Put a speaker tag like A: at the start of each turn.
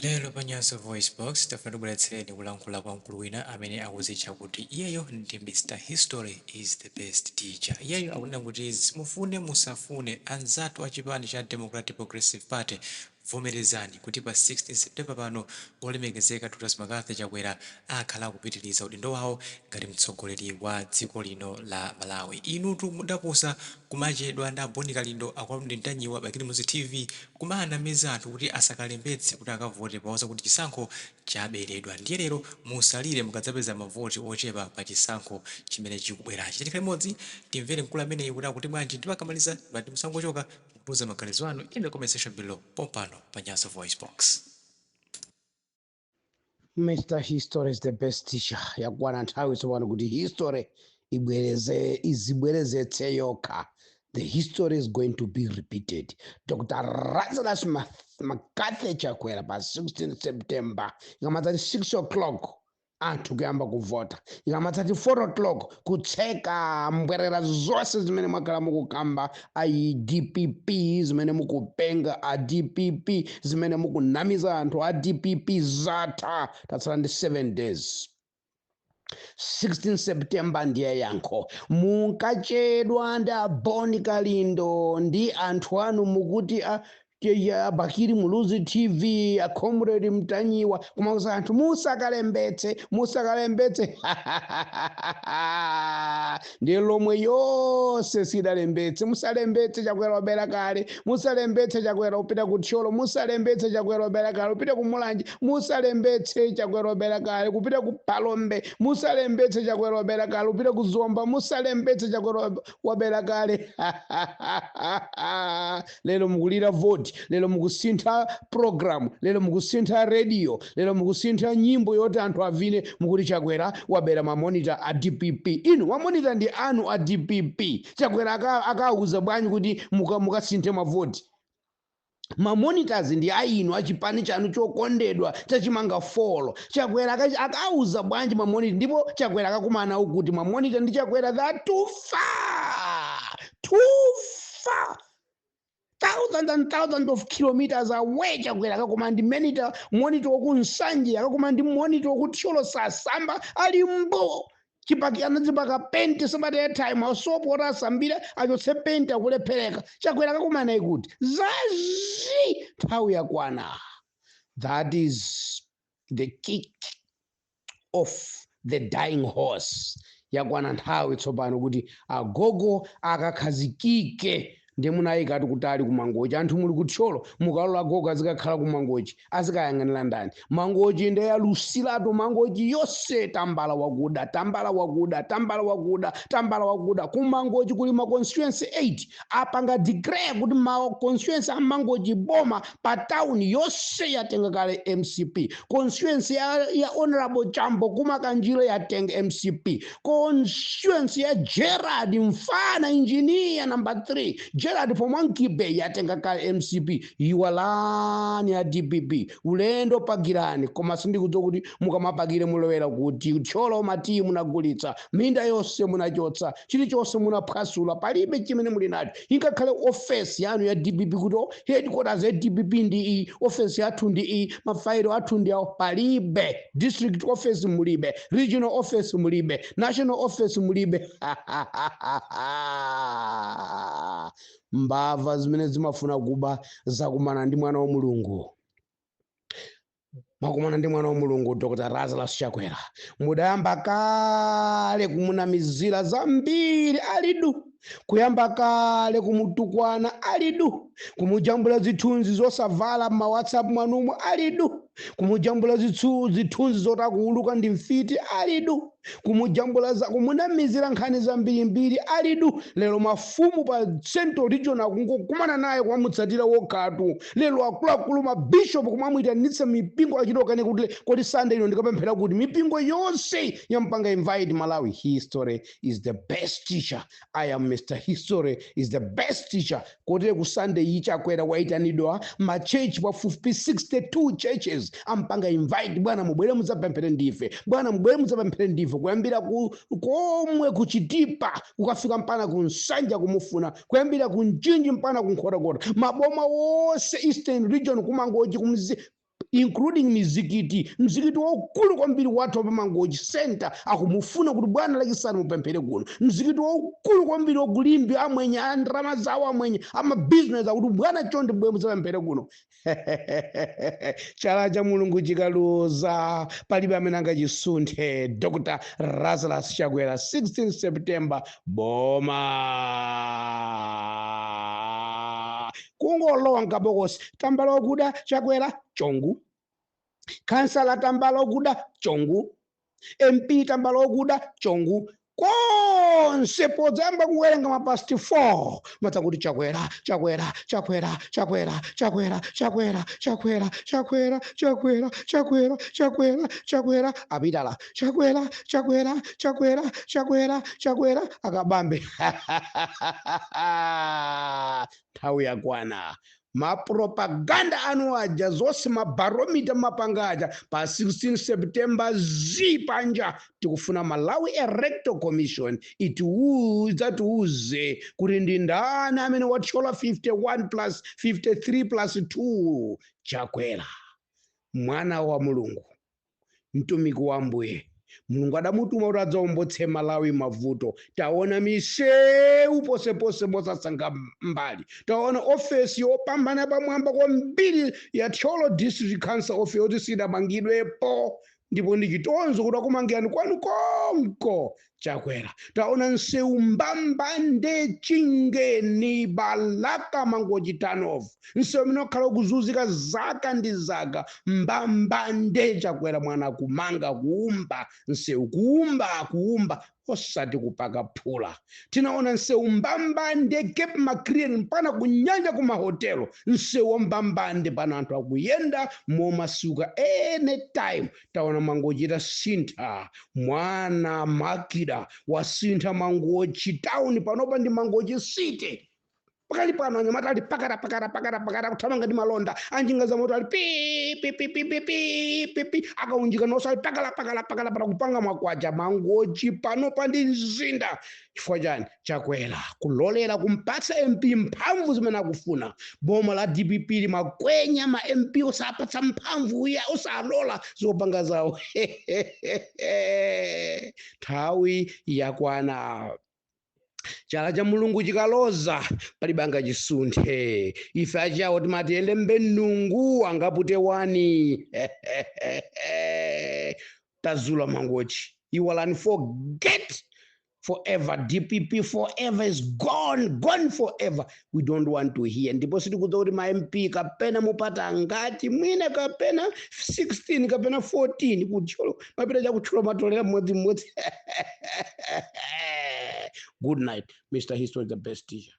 A: Lero pa Nyasa VoiceBox tafuna tibweretsereni kulankhula kwa mkulu wina amene akuzitcha kuti iyeyo ndi Mr History is the best teacher. Iyeyo akunena kuti mufune musafune, anzathu a chipani cha Democratic Progressive Party, vomerezani kuti pa 16 September pano olemekezeka Dr McCarthy Chakwera akhala akupitiriza udindo wawo ngati mtsogoleri wa dziko lino la Malawi. Inutu mudapusa kumachedwa ndi a Bon Kalindo, a Comrade Ntanyiwa, Bakili Muluzi TV, kumanamiza anthu kuti asakalembetse kuti akavote powauza kuti chisankho chaberedwa. Ndiye lero musalire mukadzapeza mavoti ochepa pa chisankho chimene chikubwerachi. Tikhale limodzi timvere mkulu ameneyi kuti akuti bwanji, ndipo akamaliza ngati musangochoka mutiuze maganizo anu in the comment section below pompano pa Nyasa Voice Box.
B: Mr History is the best teacher. Yakwana nthawi tsopano kuti history ibwereze, izibwerezetse yokha. The history is going to be repeated. Dr Lazarus McCarthy Chakwera pa 16 September, ikamadzati 6 o'clock anthu kuyamba kuvota, ikamadzati 4 o'clock kutseka mbwerera zonse zimene mwakhala mukukamba a DPP, zimene mukupenga a DPP, zimene mukunamiza anthu a DPP, zatha. Tatsala ndi 7 days. 16 September ndiye yankho. Munkachedwa ndi a Bon Kalindo ndi anthu anu, mukuti a ya Bakili Muluzi TV, a Comrade Mtanyiwa, kumauza anthu musakalembetse, musakalembetse. Ndiye lomwe yonse sidalembetse. Musalembetse, Chakwera wabera kale. Musalembetse, Chakwera upita ku Thyolo. Musalembetse, Chakwera wabera kale upita ku Mulanje. Musalembetse, Chakwera wabera kale kupita ku Phalombe. Musalembetse, Chakwera wabera kale upita ku Zomba. Musalembetse, Chakwera wabera kale. Lero mukulira voti, lero mukusintha program, lero mukusintha radio, lero mukusintha nyimbo yoti anthu avine, mukuti Chakwera wabera mamonitor a DPP. Inu, mamonitor ndi anu a DPP. Chakwera akauza bwanji kuti mukasinthe mavoti? Mamonitors ndi ainu achipani chanu chokondedwa chachimanga folo. Chakwera akauza bwanji mamonitor? Ndipo Chakwera akakumana ukuti mamonitor ndi Chakwera, that too far, too far, thousands and thousands of kilometers away. Chakwera akakumana ndi monitor, monitor wakuNsanje akakumana ndi monitor wakuThyolo, sasamba, ali mbo chipaki, anadzipaka penti sabata ya time, asopo oti asambire achotse penti akulephereka. Chakwera akakumana ikuti zazi, nthawi yakwana. That is the kick of the dying horse. Yakwana nthawi tsopano kuti agogo akakhazikike. Ndiye munayikati kutali kuMangochi, anthu muli kuThyolo, mukalola agogo azikakhala kuMangochi, azikayang'anira ndani? Mangochi ndiye yalusiratu. Mangochi yonse tambala wakuda, tambala wakuda, tambala wakuda, tambala wakuda. KuMangochi kuli ma constituency 8. Apanga declare kuti ma constituency a Mangochi boma pa town yonse yatenga kale MCP. Constituency ya Honorable Chambo kuMakanjiro yatenga MCP. Constituency ya Gerard Mfana, engineer number 3, Gerard Pomwankibe, yatenga kale MCP. Iwalani ya DPP, ulendo pagirani. Koma sindikudziwa kuti mukamapakire mulowera kuti. Thyolo matiyi munagulitsa, minda yonse munachotsa, chilichonse munaphwasula, palibe chimene muli nacho. Ingakhale ofesi yanu ya DPP, kuti oh, headquarters ya DPP ndi iyi, ofesi yathu ndi iyi, mafailo athu ndi awo, palibe. District office mulibe, regional office mulibe, national office mulibe. Mbava zimene zimafuna kuba zakumana ndi mwana wa Mulungu. Mwakumana ndi mwana wa Mulungu, Dr Lazarus Chakwera. Mudayamba kale kumunamizira zambiri alidu, kuyamba kale kumutukwana alidu, kumujambula zithunzi zosavala ma WhatsApp mwanumo alidu, kumujambula zithunzi zotakuuluka ndi mfiti alidu, kumujambula za kumunamizira nkhani zambirimbiri alidu. Lero mafumu pa Central Region akungokumana naye kumamutsatira wokhatu. Lero akuluakulu mabishop kumamwitanitsa mipingo, achitokane kuti kodi Sunday ino ndikapemphera kuti mipingo yonse yampanga invite. Malawi, history is the best teacher. I am Mr History is the best teacher. Kotere ku Sunday iyi Chakwera waitanidwa machechi pafupifupi 62 churches ampanga invite: "Bwana, mubwere mudzapemphere ndife. Bwana, mubwere mudzapemphere ndife." Kuyambira ku komwe kuChitipa kukafika mpana ku Nsanja kumufuna, kuyambira ku Mchinji mpana ku Nkhotakota, maboma wonse, Eastern Region, kuMangochi, kumzi including mizikiti. Mzikiti waukulu kwambiri wathu pa Mangochi Center akumufuna kuti, "Bwana, Lachisanu mupemphere kuno." Mzikiti waukulu kwambiri wakulimbi, amwenye a ndalama zawo, amwenye amabizinesi akuti, "Bwana, chonde bwe muzapemphere kuno." Chala cha Mulungu chikaloza, palibe amene angachisunthe. Dr Lazarus Chakwera, 16 September, boma kungolowa mkabokosi. Tambala wakuda Chakwera chongu, kansala tambala wakuda chongu, MP tambala wakuda chongu, konse podzayamba kuwerenga ma past 4 madzakuti Chakwera, Chakwera, Chakwera, Chakwera, Chakwera, Chakwera, Chakwera, Chakwera, Chakwera, Chakwera, Chakwera, Chakwera, apitala Chakwera, Chakwera, Chakwera, Chakwera, Chakwera, akabambe. Nthawi yakwana. Mapropaganda anu aja zonse, mabaromita mapanga aja, pa 16 September zipanja. Tikufuna Malawi Electoral Commission idzatiuze kuti ndi ndani amene wathyola 51 plus 53 plus 2. Chakwera, mwana wa Mulungu, mtumiki wa Ambuye. Mulungu adamutuma kuti adzaombotse Malawi mavuto. Taona misewu posepose mosasankha mbali. Taona ofesi yopambana pamwamba kwambiri ya Thyolo District Council office yoti sidamangidwepo, ndipo ndi chitonzo kuti akumangirani kwanu konko, Chakwera. Taona msewu Mbambande, Chingeni, Balaka, Mangochi Tanovu, msewu umene wakhala ukuzunzika zaka ndi zaka. Mbambande, Chakwera mwana kumanga, kuumba msewu, kuumba, kuumba, osati kupaka phula. Tinaona msewu Mbambande Cape Maclear mpana kunyanja kumahotelo. Msewu wa Mbambande pano anthu akuyenda momasuka anytime. Taona Mangochi itasintha, mwana Makida wasintha Mangochi town, panopa ndi Mangochi City. Pakali pano anyamata ali pakata pakata pakata pakata kuthamanga ndi malonda, anjinga za moto ali pi pi pi pi pi pi pi pi, akaunjika nonso ali pakala pakala pakala para kupanga makwacha. Mangochi panopa ndi mzinda. Chifukwa chani? Chakwera kulolera kumpatsa MP mphamvu zimene akufuna. Boma la DPP limakwenya ma MP, osapatsa mphamvu ya, osalola zopanga zawo. Nthawi yakwana. Chala cha Mulungu chikaloza, palibe angachisunthe. Ife achawo timati elembe nungu angapute wani. Tazula Mangochi, iwalani, forget forever. DPP forever is gone, gone forever. We don't want to hear. Ndipo sitikudziwa kuti ma MP kapena mupata ngati mwina kapena 16 kapena 14 kuThyolo, mapita chakuThyolo matolera mmodzimmodzi. Good night. Mr History, the best teacher.